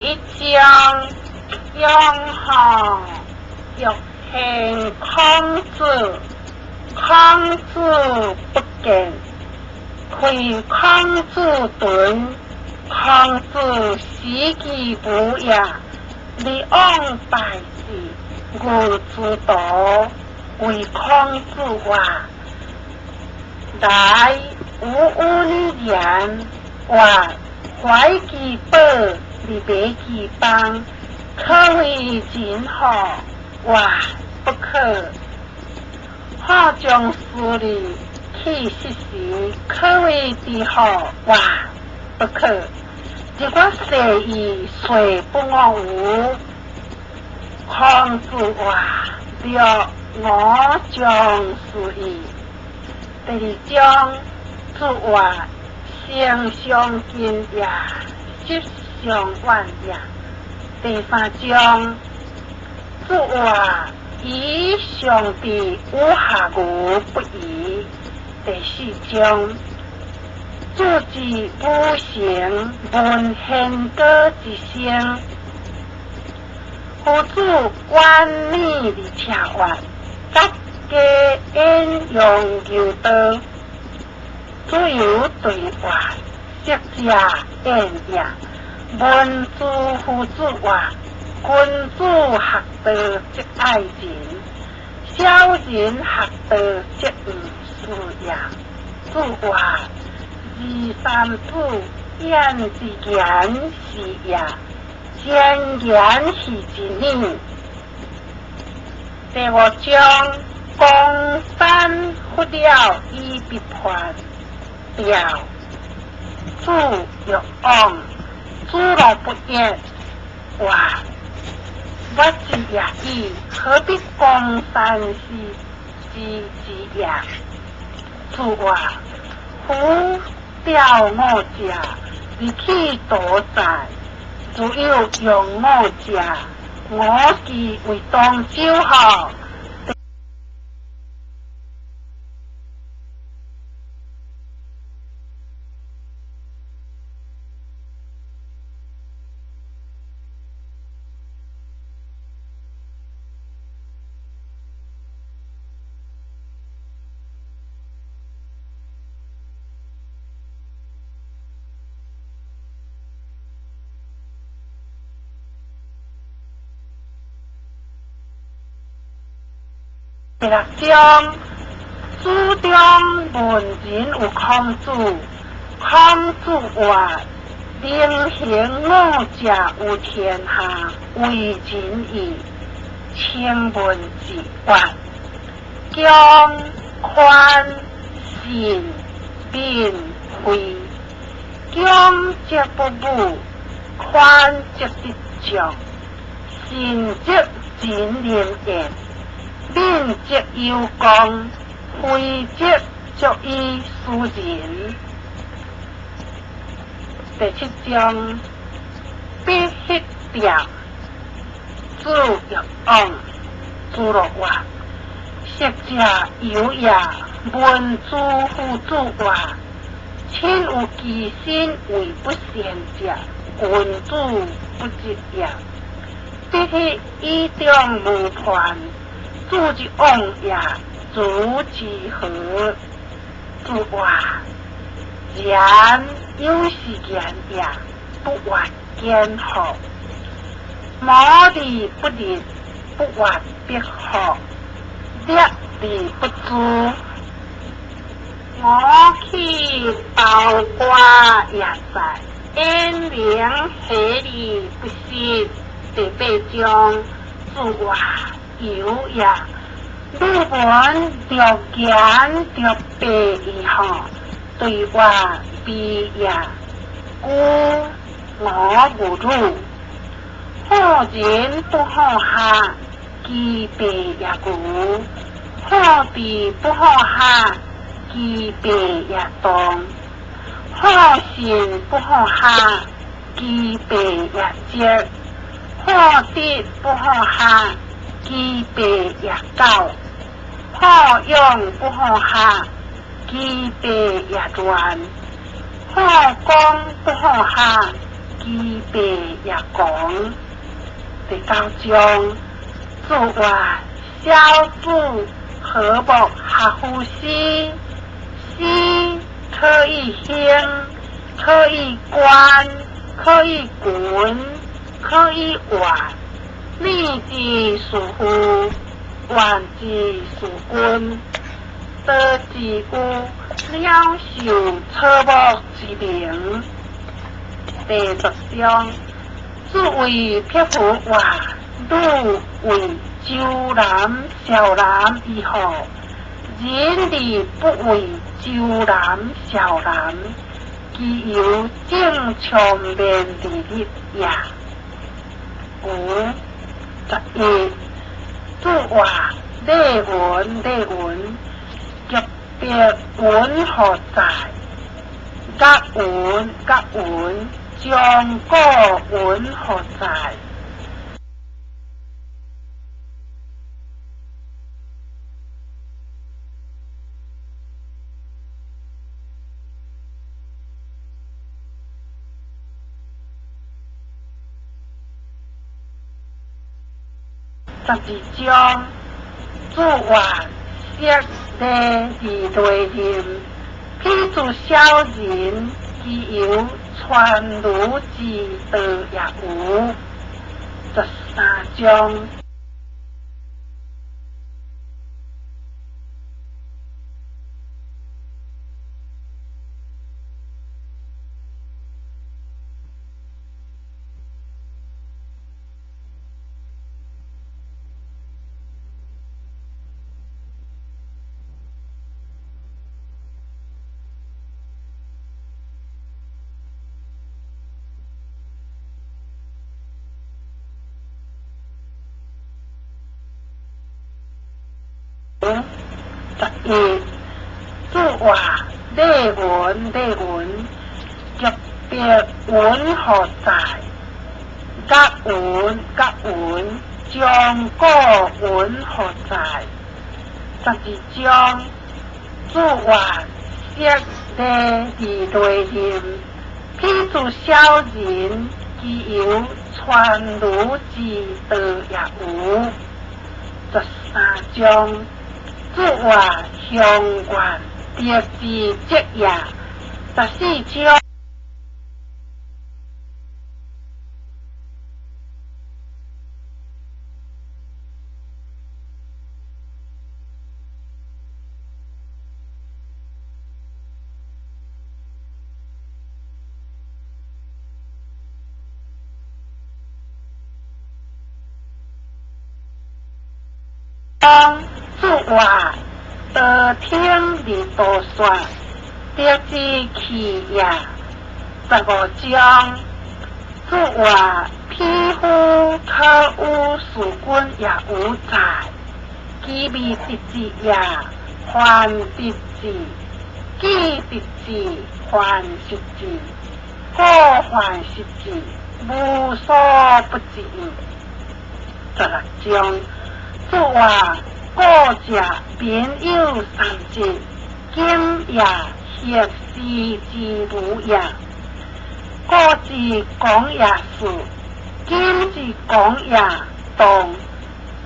一章，楊行欲行孔子，孔子不見，窺孔子囤，孔子視其無也，而往拜之。吾之徒，謂孔子曰：來，吾與你言，曰：懷其寶而賣其邦，可為仁乎？曰：不可。好將私利去實時，可為智乎？曰：不可。日我誓矣，誓不我無。孔子曰：略我將事矣。第二章，子曰：性相近也，習相遠也。第三章，子曰：以上智，有下愚不移。第四章，子之母成，聞弦歌之聲。夫子遠輦而車曰：達家偃楊求道。子游對曰：昔者燕也。聞諸夫子曰：君子學道則愛人，小人學道則毋事也。子曰：二三子，言之言是也，前言是之理。第五章，公山弗了以必叛，调。子欲往，子路不言。曰：我之也已，何必公山氏之之也？子曰：夫吊我者，而去多哉？如有用我者，我其為當周乎？第六章，子張問仁有孔子，孔子曰：能行五者有天下，為仁矣。請問之曰：恭、寬、信、敏、惠。恭則不侮，寬則得眾，信則仁能言，敏則有功，惠則足以事仁。第七章，必彼調。子欲往，子路曰：昔者游也，聞諸夫子曰：親有其身為不善者，君子不疾也。必彼以中無叛，子之往也，如之何？子曰：言有是言也，不曰堅乎？謀而不立，不曰必乎？掠而不誅，我去包瓜也哉？焉能下而不失？第八章，子曰：游也。汝聞著言著白矣乎？對曰：非也。故我無汝。好人不好下，其白也愚；好智不好下，其白也鈍；好信不好下，其白也拙；好德不好下，其白也狡；好勇不好下，其白也亂；好功不好下，其白也狂。第九章，注曰：小子和睦合乎诗，诗可以兴，可以观，可以群，可以怨。念之属父，怨之属君。道之有鸟兽草木之名。第十章，注为匹夫曰：汝为周南、少南以后，人而不为周南、少南，其犹正长面而立也。五十一，注曰：礼文礼文，局别云何在？甲云甲云，将古云何在？十二章，注曰：色礼而内任，譬诸小人，其犹传儒之道也无。十三章。十一，注曰：礼文礼文，局别云何在？甲云甲云，将古云何在？十二章，注曰：色礼而内任，譬诸小人，其犹传儒之道也无。十三章，注曰：乡愿得之则也。十四章。注曰：道听而道说，得之器也。十五章，注曰：匹夫可与事君也无在，其未得志也，患得志；既得志，患失志；过患失志，无所不至。十六章，注曰：故者贫有三节，今也学士之儒也。古之讲也士，今之讲也道。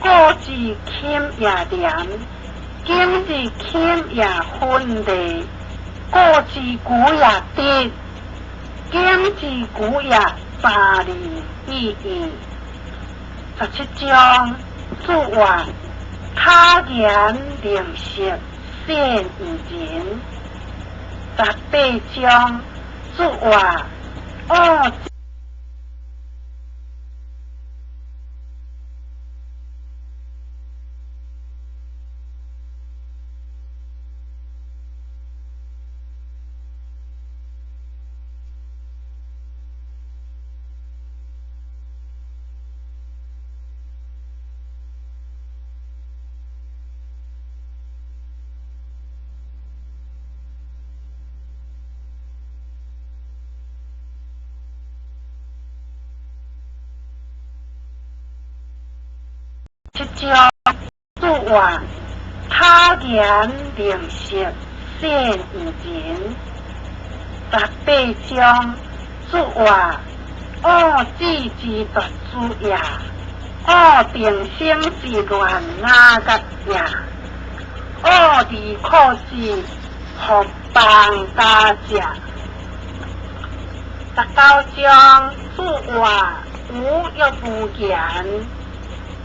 古之俭也廉，今之俭也昏礼。古之古也德，今之古也杂利意义。十七章，注曰：巧言令色，鲜于人。十八章，注曰：恶。七章，注曰：巧言令色，鲜于人。十八章，注曰：惡智之奪主也，惡定生之亂雅節也，惡離苦之福邦家者。19章子曰：吾欲無言。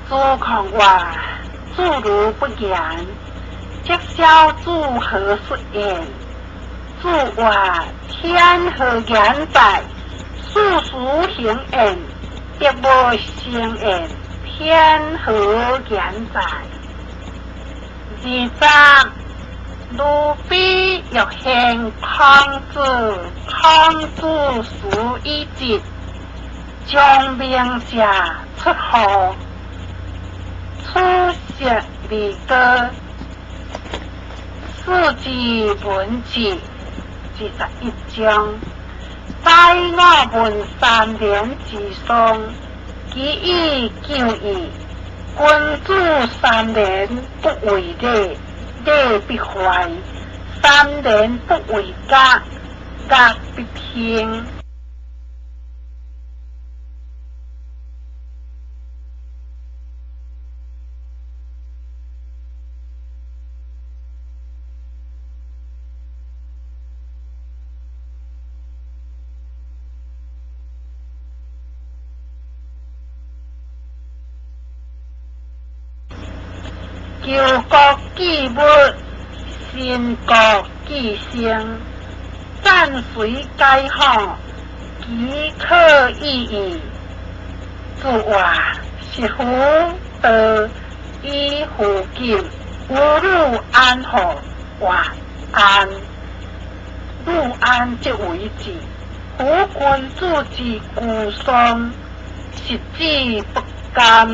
子貢曰：子如不言，則小子何述焉？子曰：天何言哉？四時行焉，得無生焉，天何言哉？20，如彼欲獻孔子，孔子思以疾，將明者出乎？此實而歌，四之文字，21章。宰我聞三年之喪，其以久矣。君子三年不為禮，禮必壞；三年不為樂，樂必興。求國記物，新國記聲，戰隨解放，其可已矣。子曰：是夫道以乎今，吾汝安乎？曰安。汝安則為治。夫君子之居喪，食之不甘，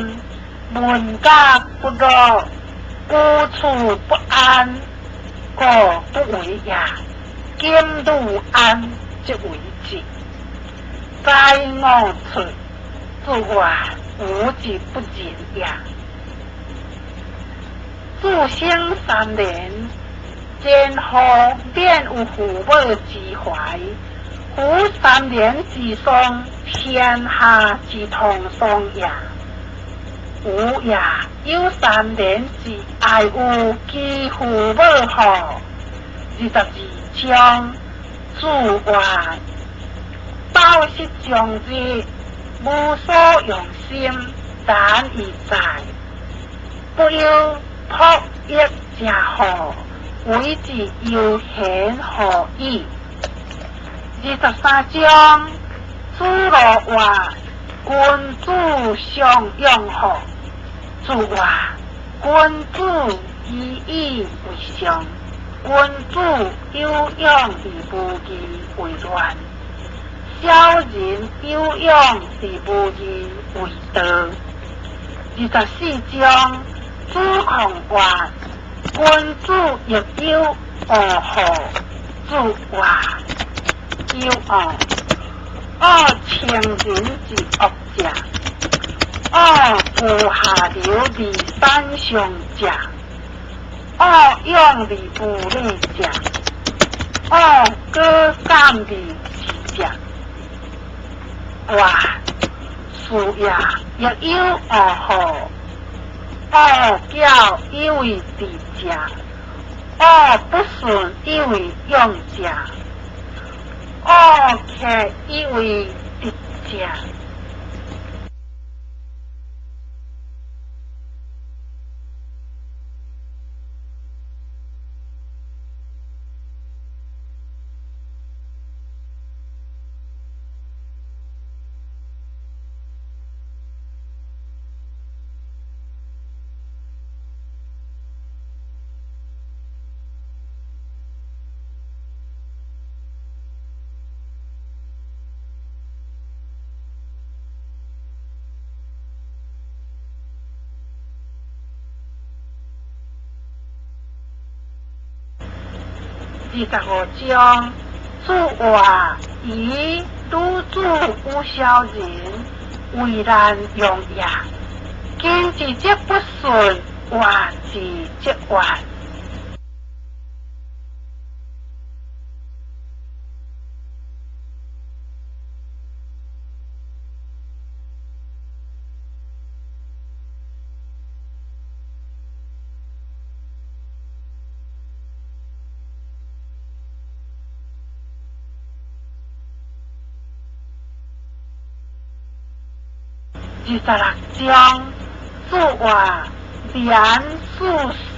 聞樂不樂，居處不安，故不為也。今汝安則為治。宰我出，子曰：吾之不仁也。子生三年，前後免有父母之懷。夫三年之喪，天下之通喪也。有也，有三年之哀有其父母乎？22章，子曰：飽食終日，無所用心，難以在。不憂朴益者乎？為之悠閒乎矣。23章，子路曰：君子相養乎？子曰：君子以以為上，君子有養而無義為亂，小人有養而無義為道。24章，子貢曰：君子欲有惡乎？子曰：有惡。惡情人之惡者，惡居下流而反上者，惡養而無禮者，惡果敢而智者。曰：是也，亦有惡乎？惡矯以為智者，惡不順以為勇者，惡客以為直者。25章，子曰：以女子有小人，為難容也。今之則不順，外之則怨。26章，主話連四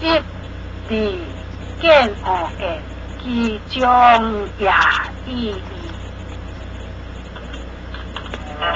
十二見悟言，其中也意義。